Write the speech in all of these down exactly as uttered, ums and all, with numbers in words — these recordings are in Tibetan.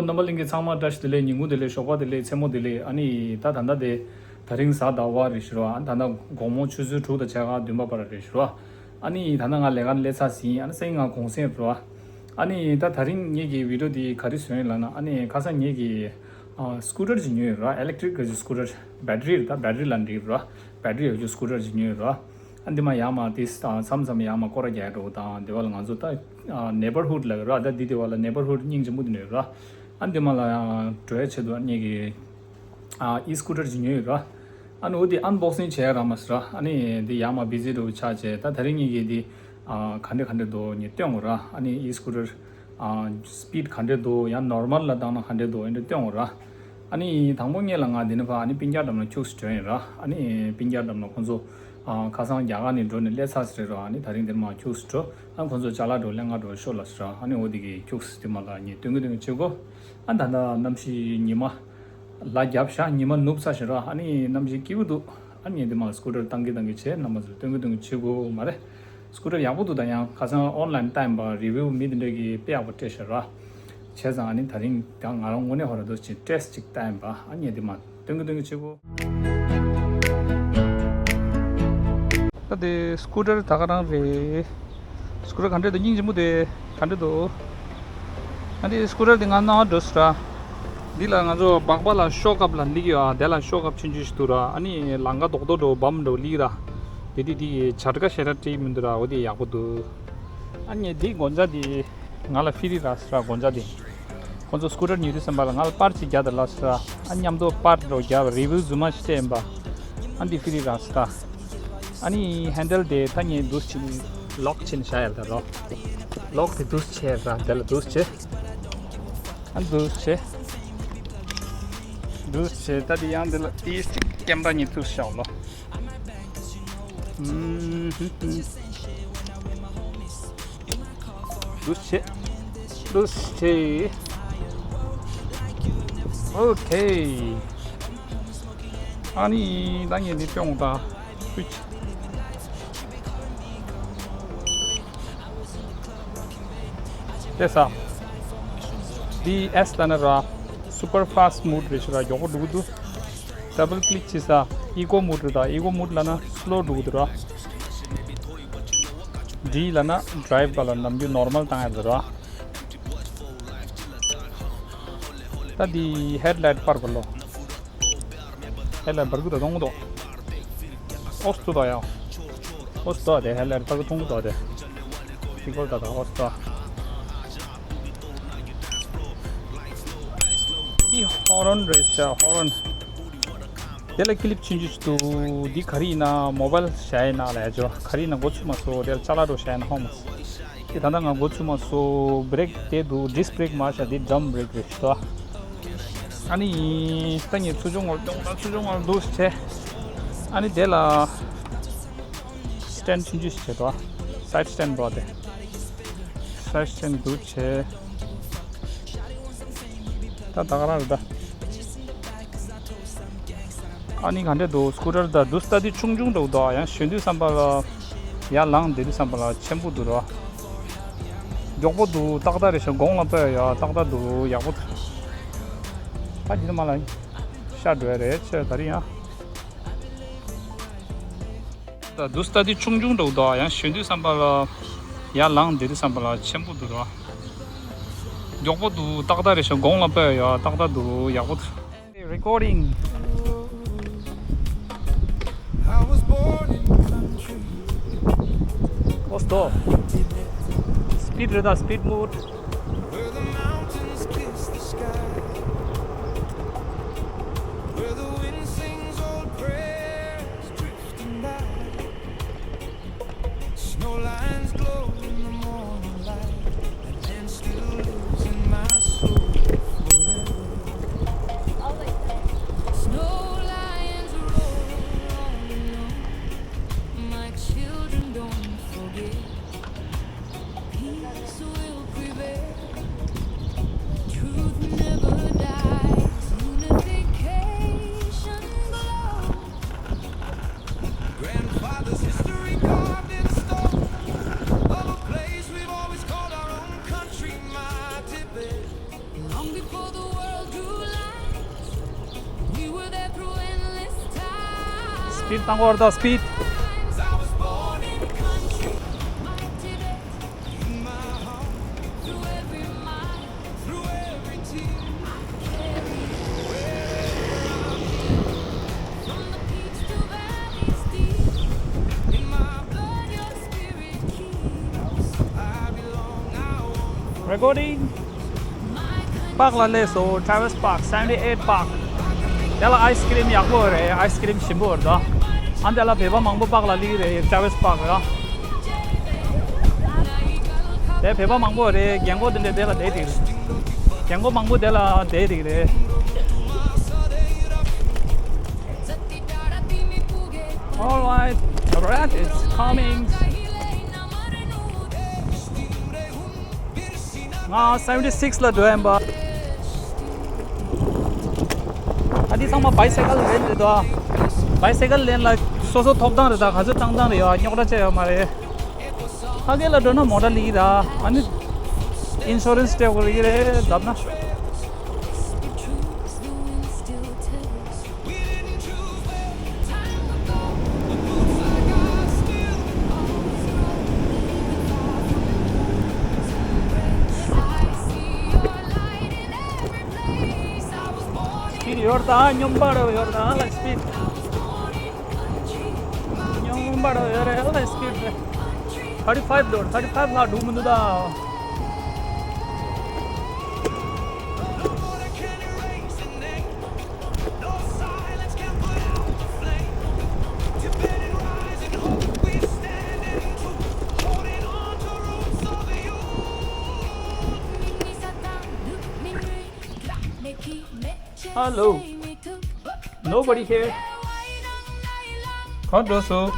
རྣམ་པ་ལྷན་རྒྱས་ཚང་མ་བཀྲ་ཤིས་བདེ་ལེགས། ཉིན་གུང་བདེ་ལེགས། ཞོགས་པ་བདེ་ལེགས། མཚན་མོ་བདེ་ལེགས། ཨ་ནི་ད་ད་ལྟ་དེ་ད་རིང་གཟའ་ཟླ་བ་རེད་ཤག་ར། ཨ་ནི་ད་ལྟ་དགོང་མོ་ཆུ་ཚོད་དྲུག་དང་ཕྱེད་ཀ་བདུན་པ་བར་རེད་ཤག་ར། ཨ་ནི་ད་ལྟ་ང་ལས་ཀ་ནས་སླེབས་ཚར་ཟིན། ཨ་ནི་སང་ཉིན་ང་གུང་སེང་རེད་ར། ཨ་ནི་ད་ད་རིང་ངེད་ཀྱི་བི་ཌི་ཡོ་འདི་ག་རེ་བཟོས་ཡིན་ལབ་ན། ཨ་ནི་ཁ་སང་ངེད་ཀྱི་ཨ་སི་ཀུ་ཊར་ཅིག་ཉོས་ཡོད་ར། ཨི་ལེག་ཊི་རིག་གི་སི་ཀུ་ཊར། བེ་ཊི་རི་རེད། ད་བེ་ཊི་རི་ལ་འགྲིག་ར། བེ་ཊི་རི་ཡོད་རྒྱུ་སི་ཀུ་ཊར་ཅིག་ཉོས་ཡོད་ར། ཨ་འདི་མ་ཡར་མར་དེ་མཚམས་མཚམས་ཡར་མར་སྐོར་ར་རྒྱག་འགྲོ་དང་། དེ་བ་ལ་ང་ཚོ་ད་ནེ་བར་ཧུཌ་ལ་ར། ད་འདི་དེ་བ་ལ་ནེ་བར་ཧུཌ་སྙིང་རྗེ་མོ་དེ་ནས་ར། ཨ་འདི་མ་ལ་འགྲོ་ཡ་ཆེད་དུ་ངེད་ཀྱི་ཨི་སི་ཀུ་ཊར་ཅིག་ཉོས་ཡོད་ར། ཨ་ནི་འོ་དེ་ཨན་བོག་སིང་བྱས་ར་མ་ཟེར་ར། ཨ་ནི་འདི་ཡར་མར་བི་ཛི་འགྲོ་ཆགས་བྱས། ད་ད་རིང་ངེད་ཀྱི་འདི་ག་འདྲ་ག་འདྲ་འདུག་ངས་སྟོན་དགོས་ར། ཨ་ནི་ཨི་སི་ཀུ་ཊར་ཨ་སི་པིཌ་ག་འདྲ་འདུག་ཡང་ནོར་མལ་ལ་བཏང་ན་ག་འདྲ་འདུག་ཨེ་འདྲ་སྟོན་དགོས་ར། ཨ་ནི་དང་པོ་ངེད་ལ་ང་འདི་ནས་ཕར་ཨ་ནི་པིན་རྒྱལ་འགྲམ་ལ་ཁྱུགས་སུ་འགྲོ་ཡིན་ར། ཨ་ནི་པིན་རྒྱལ་འགྲམ་ལ་ཁོང་ཚོ་ཨ་ཁ་སང་རྒྱ་གར་ནས་འགྲོ་ནས་སླེབས་ཚར་ཟེར་ར། ཨ་ནི་ད་རིང་འདིར་མར་ཁྱུགས་སུ་འགྲོ། ཨ་ཁོང་ཚོ་ཅ་ལག་འགྲོ་ལེན་ག་འགྲོ་ཤོག་ལབ་ཟེར་ར། ཨ་ནི་འོ་དེ་གི་ཁྱུགས་སུ་དེ་མ་ལ་ངས་སྟོན་གི་སྟོན་གི་བྱེད་གོ། ཨ་ད་ད་གནམ་གཤིས་ཉི་མ་ལ་རྒྱབ་ཤག་ཉི་མ་ནུབ་ཚར་ཟེར་ར། ཨ་ནི་གནམ་གཤིས་སྐྱིད་པོ་འདུག་ཨ་ནི་དེ་མ་སི་ཀུ་ཊར་བཏང་གི་བཏང་གི་བྱས། རྣམ་པ་ཚོ་སྟོན་གི་སྟོན་གི་བྱེད་གོ་མ་རེད། སི་ཀུ་ཊར་ཡག་པོ་འདུག་ད་ཡང་ཁ་སང་ཨོན་ལན་ལྟ་ཡིན་པ། རི་བིའུ་མི་དེ་འདྲས་ཀྱིས་དཔེ་ཡག་པོ་སྤྲད་ཤག་ར། བྱས་ཙང་ཨ་ནི་ད་རིང་ད་ང་རང་དངོས་གནས་ཧོ་ར་འདུག་ཅིག་ཊེ་སི་ཊི་ཅིག་ལྟ་ཡིན་པ། ཨ་ནི་དེ་མ་སྟོན་གི་སྟོན་གི་བྱེད་གོ། ད་དེ་སི་ཀུ་ཊར་ད་ག་རང་རེད། སི་ཀུ་ཊར་ག་འདྲས་འདུག་སྙིང་རྗེ་མོ་དེ་ག་འདྲས་འདུག་ཨ་དེ་སི་ཀུ་ཊར་དེ་ང་ནང་འགྲོ་སོང་ར། འདི་ལ་ང་ཚོ་སྦག་སྦག་ལ་ཤོག་ཁབ་ལ་སླེབས་ཡོད་ཨ། དེ་ལ་ཤོག་ཁབ་ཆུང་ཆུང་ཞིག་འདུག་ར། ཨ་ནི་ལམ་ཁ་རྡོག་རྡོག་འདྲ་བོ་བམ་འདྲ་བོ་སླེབས་ར། དེ་དེ་དེ་གི་བྱ་དཀའ་ཞེ་དྲག་སྤྲད་མི་འདུག་ར། འོ་དེ་ཡག་པོ་འདུག་ཨ་ནི་དེ་སྒོ་ལྕགས་དེ་ང་ལ་ཕི་རི་རག་སོང་ར། སྒོ་ལྕགས་དེ། ཁོང་ཚོ་སི་ཀུ་ཊར་ཉོ་དུས་ཙམ་པ་ལ་ང་ལ་པར་ཅིག་རྒྱག་དང་ལབ་སོང་ར། ཨ་མཉམ་དུ་པར་འདྲ་བོ་རྒྱག་པ། རི་བིའུ་རྫུན་མ་ཞིག་སྤྲད་ཡིན་པ། ཨ་འདི་ཕི་རི་རག་སོང་ད། ཨ་ནི་ཧེན་ཌལ་དེ་ད་ངས་འདུག་སེ་བྱས་ནས་ལོག་བྱས་ནས་བཞག་ཡ་ལ་ད་ལོག་ལོག་དེ་འདུག་སེ་བྱས་ར། དེ་ལ་འདུག་སེ་བྱས། ཨ་འདུག་སེ་བྱས། འདུག་སེ་བྱས། ད་དེ་ཡང་དེ་ལ་ཏིས་ཅིག་ཀེམ་ར་ཉིད་འདུག་སེ་བཞག་ལོ། ཨུམ། འདུག་སེ་བྱས། འདུག་སེ་བྱས། ཨོ་ཁེ། ཨ་ནི་ད་ངས་འདི་སྟོན་དང་། སུའིཆ། དེ་ས། འདི་ཨེས་ལབ་ན་ར། སུ་པར་ཕ་སི་ཊི་མོ་ཌི་རེད་ཤག་ར། མགྱོགས་པོ་འགྲོ་གི་འདུག་ཌབ་བལ་ཀི་ལིག་བྱས་ས། ཨི་ཀོ་མོ་ཌི་རེད། ད་ཨི་ཀོ་མོ་ཌི་ལབ་ན་སི་ལོ་འགྲོ་གི་འདུག་ར། ཌི་ལབ་ན་ཌ་རའི་ཝི་ག་ལ་ནམ་རྒྱུན་ནོར་མལ་བཏང་ཡ་འདུག་ར། ད་འདི་ཧེཌ་ལའིཊ་པར་གོ་ལོ། ཧེཌ་ལའིཊ་བར་གུ་ད་གཏོང་གི་འདུག་ཨོ་སི་ཏོ་ཡ། ཨོ་སི་ཏོ་དེ་ཧེཌ་ལའིཊ་བར་གུ་གཏོང་གི་འདུག་དེ། ཏི་ཀོལ་ད་ད་ཨོ་སི་ཏོ། འདི་ཧོ་རོན་རེད་ཤག་ཧོ་རོན། དེ་ལ་ཀི་ལིབ་ཆུང་ཆུང་ཞིག་འདུག་འདི་ག་རེ་ཡིན་ན་མོ་བལ་བཞག་ཡིན་ན་ལབ་ཡ་ཅོ། ག་རེ་ཡིན་ན་མགོ་ཚོས་མ་སོང་། དེ་ལ་ཅ་ལག་འདྲ་བོ་བཞག་ཡིན་ན་ཧོ་མ་སོང་། དེ་ད་ལྟ་ང་མགོ་ཚོས་མ་སོང་། བྷི་རེག་དེ་འདུག་ཌིསི་བྷི་རེག་མ་བཞག་འདི་ཌམ་བྷི་རེག་རེད་ཤག་ཨ་ནི་ད་ངས་ཚུར་ཕྱོགས་ངོར་ཀྱང་ད་ཚུར་ཕྱོགས་ངོར་འདུག་སེ་བྱས། ཨ་ནི་དེ་ལ་སི་ཊེན་ཌི་ཆུང་ཆུང་ཞིག་བྱས་འདུག་སའིཌ་སི་ཊེན་ཌི་འདུག་དེ། སའིཌ་སི་ཊེན་ཌི་འདུག་བྱས། ད་ད་ག་རང་རེད་ད། ཨ་ནི་ག་འདྲས་འདུག་སི་ཀུ་ཊར་ད་འདུག་སེ་ད་འདི་ཆུང་ཆུང་འདྲ་བོ་འདུག་ཡང་ཞོན་དུས་ཙམ་པ་ལ་ཡར་ལངས་བསྡད་དུས་ཙམ་པ་ལ་ཆེན་པོ་འདུག་ར། མགྱོགས་པོ་འདུག་ཏག་ཏག་རེད་ཤག་གོང་ལ་ཕེབས་ཡ་ཏག་ཏག་འདུག་ཡག་པོ་འདུག་ད་འདི་ནས་མར་ལ་ཤར་འགྲོ་ཡ་རེད། ཆེ་ད་རིང་ཡང་། ད་འདུག་སེ་ད་འདི་ཆུང་ཆུང་འདྲ་བོ་འདུག་ཡང་ཞོན་དུས་ཙམ་པ་ལ་ཡར་ལངས་བསྡད་དུས་ཙམ་པ་ལ་ཆེན་པོ་འདུག་ར། མགྱོགས་པོ་འདུག་ཏག་ཏག་རེད་ཤག་གོང་ལ་ཕེབས་ཡ་ཏག་ཏག་འདུག་ཡག་པོ་འདུག Recording. I was born in country. What's the speed? Radar, speed mode. Where the mountains kiss the sky. Where the wind sings old prayers drifting by. Snow lines glow in the morning light, and still lives in my soul forever. Snow lines roll on and on. My children, don't forget. Peace will prevail. སྤིཌ་བཏང་གོ་ར་ད་སྤིཌ། Recording. Park ལ་སླེབས་སོང་། Travis Park, seventy eight Park. དེ་ལ་ice cream ཡག་པོ་རེད། ice cream ཞིམ་པོ་རེད་ད། ཨ་འདི་ལ་བོད་པ་མང་པོ་Park ལ་སླེབས་རེད། Travis Park ལ། དེ་བོད་པ་མང་པོ་རེད། རྒན་གོག་དེ་འདྲ་དེ་ལ་བསྡད་ཐིག་རེད། རྒན་གོག་མང་པོ་དེ་ལ་བསྡད་ཐིག་རེད། All right, the rat is coming. ང་seventy six ལ་འགྲོ་ཡིན་པ། ཨ་འདི་ཚང་མ་bicycle lane རེད་དོ། bicycle lane ལ་སོ་སོ་ཐོབ་ཐང་རེད་ད། ག་ཚོད་བཏང་ཐང་རེད་ཡོད། རྙོག་དྲ་བྱས་ཡོད་མ་རེད། ཕ་གི་ལ་འགྲོ་ན་མོ་ཊ་ལི་ར། ཨ་ནི་insurance སྤྲད་དགོས་རེད་རེད་ལབ་ན། སྤིཌ་ཡོད་ད། སྙོམས་པ་རུ་ཡོད་ད་ལ་སྤིཌ། སྙོམས་པ་རུ་ཡོད་རེད་ལ་སྤིཌ་རེད། thirty five འདུག thirty five ལྷག་འགྲོ་མི་འདུག་ད། Hello. Nobody here. གང་འགྲོ་སོང་།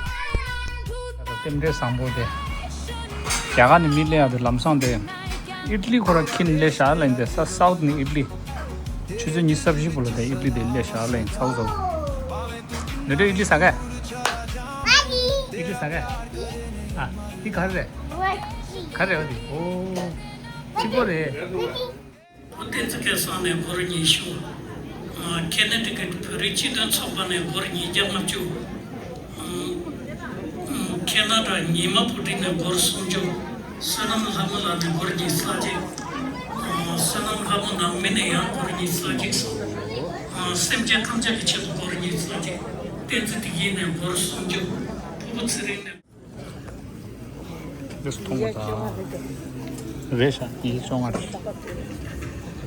རྟེན་འབྲེལ་བཟང་པོ་དེ། རྒྱ་གར་ནས་མི་སླེབས་ཡག་དེ་ལམ་སང་དེ། ཨིཊ་ལི་ཁོ་ར་ཁྱིམ་ནས་སླེབས་ཤག་ལབ་ཡིན་དེ། ས་སའུཐ་ནས་ཨིཊ་ལི། ཆུ་ཚོད་ཉི་ཤུ་རྩ་བཞི་བར་ལ་དེ་ཨིཊ་ལི་དེ་སླེབས་ཤག་ལབ་ཡིན། ཚ་བོ་ཚ་བོ། ནུ་ཏྲེ་ཨིཊ་ལི་ཟ་ག་ཨིཊ་ལི་ཟ་ག་ཨ། འདི་ག་རེ་རེད། ག་རེ་རེད་འོ་འདི། གཅིག་པོ་རེད། བོད་བསྟན་འཛིན་སྐལ་བཟང་ནས་སྒོར་ཉི་ཤུ། ཨ། ཁེ་ན་ཌི་ཀེཊ་བོད་རིགས་སྤྱི་མཐུན་ཚོགས་པ་ནས་སྒོར་ཉིས་བརྒྱ་ལྔ་བཅུ། ཨ། ཨ། ཁེ་ན་ཌ་ཉི་མ་བུ་ཁྲིད་ནས་སྒོར་སུམ་ཅུ། བསོད་ནམས་ལྷ་མོ་ལགས་ནས་སྒོར་ཉི་ཤུ་རྩ་གཅིག། ཨ། བསོད་ནམས་ལྷ་མོ་ནང་མི་ནས་ཡང་སྒོར་ཉི་ཤུ་རྩ་གཅིག་སོང་། ཨ། སེམས་ཅན་ཐམས་ཅད་ཀྱི་ཆེད་དུ་སྒོར་ཉི་ཤུ་རྩ་གཅིག། བསྟན་འཛིན་བདེ་སྐྱིད་ནས་སྒོར་སུམ་ཅུ། ཕུར་བུ་ཚེ་རིང་ནས། འདི་སུ་མཐོང་བ་དང་། རེད་ཤག་ཉི་ཤུ་བཅོ་ལྔ་རེད།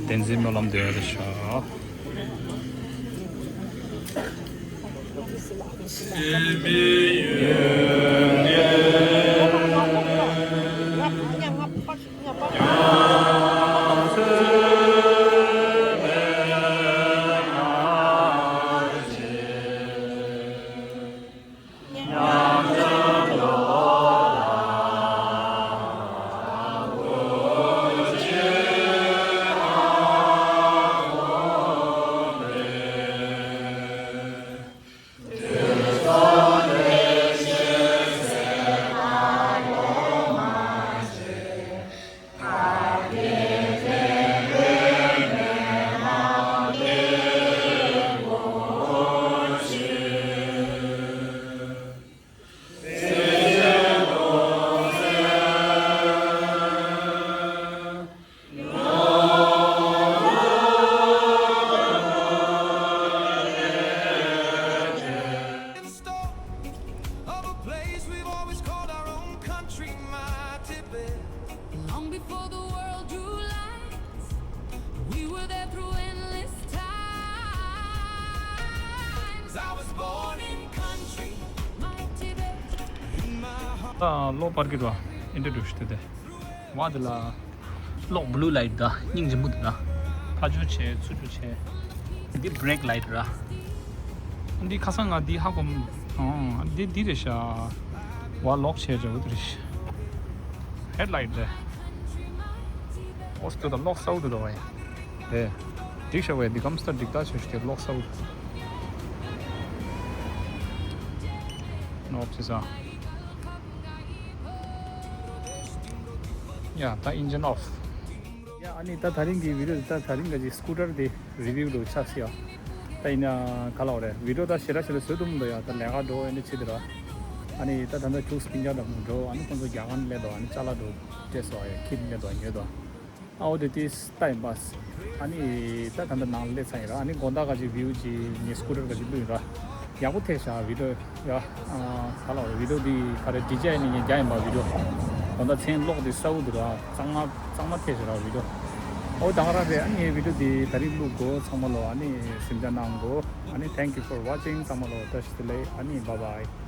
བསྟན་འཛིན་སྨོན་ལམ་དེ་རེད་ཤག Long before the world drew lines, we were there through endless times. I was born in country, my Tibet, in my heart. ཨ། གློག་པར་གྱི་རོ་ཨིན་ཊྲོ་ཌུ་སི་དེ་དེ། བ་དེ་ལ་གློག་བྷུ་ལུ་ལའིཊ་ད་སྙིང་རྗེ་མོ་དེ་ད། ཕར་ཕྱོགས་བྱས་ཚུར་ཕྱོགས་བྱས། འདི་བྷི་རེག་ལའིཊ་ར། འདི་ཁ་སང་ང་འདི་ཧ་གོ་མ། ཨང་། འདི་འདི་རེད་ཤག་བ་ལོག་བྱས་འདྲ་བོ་དེ་རེད་ཤག་ཧེཌ་ལའིཊ་རེད། ཨོ་སྟོད་ད་ལོག་སའུ་དུ་དོ་བས། ཨེ། འགྲིག་ཤག་བས་འདི་གམ་སྟ་འགྲིག་ད་ཆོས་ཤིག་ལོག་སའུ་དུ། ནོབ་ཅི་ས། ཡ་ད་ཨིན་ཇིན་ཨོཕ། ཡ། ཨ་ ནི་ད་དེ་རིང་གི་བི་ཌི་ཡོ་དེ་ད་དེ་རིང་གི་སྐུ་ཊར་དེ་རི་བིའུ་ལོ་ཆགས་སི་ཡ། ད་ཡིན་ན་ག་ལ་བ་རེད། བི་ཌི་ཡོ་ད་ཞེ་དྲག་ཞེ་དྲག་བཟོ་ཐུབ་མི་འདུག་ཡ། ད་ལས་ཀ་འགྲོ་ཡ་ནི་ཆེ་དེ་ར། ཨ་ནི་ད་ད་ལྟ་ཁྱུག་སྤུན་ཀྱག་འདྲ་མི་འགྲོ། ཨ་ནི་ཁོང་ཚོ་རྒྱ་གར་ནས་སླེབས་འདུག་ཨ་ནི་ཅ་ལག་འགྲོ་སྤྲད་སོང་ཡ། ཁྱི་སླེབས་འདུག་ཉོས་འདུག་ཨ་འོ་དེ་དེ་ཊའིམ་པཱས། ཨ་ནི་ད་ད་ལྟ་ནང་སླེབས་ཚར་ཡིན་ར། ཨ་ནི་དགོང་དག་ག་ཅིག་བིའུ་ཅིག་ངས་སྐུ་ཊར་ག་ཅིག་བླུགས་ཡིན་ར། ཡག་པོ་ཐེབས་ཤག་བི་ཌི་ཡོ་ཡ། ཨ་ག་ལ་བ་རེད། བི་ཌི་ཡོ་འདི་ག་རེ་ཌི་ཇེ་ཨའི་ནས་ངས་རྒྱག་ཡིན་པ། བི་ཌི་ཡོ་དགོང་དག་མཚན་སློག་དེ་གསལ་པོ་འདུག་ར། གཙང་མ་གཙང་མ་ཐེབས་ཤག་ར་བི་ཌི་ཡོ། ཨོ་ད་ག་རང་རེད། ཨ་ནི་ངས་བི་ཌི་ཡོ་འདི་དེ་རིང་བླུགས་གོ། ཚང་མ་ལོ་ཨ་ནི་གཟིམ་འཇག་གནང་གོ། ཨ་ནི་thank you for watching། ཚང་མ་ལོ་བཀྲ་ཤིས་བདེ་ལེགས། ཨ་ནི་bye bye།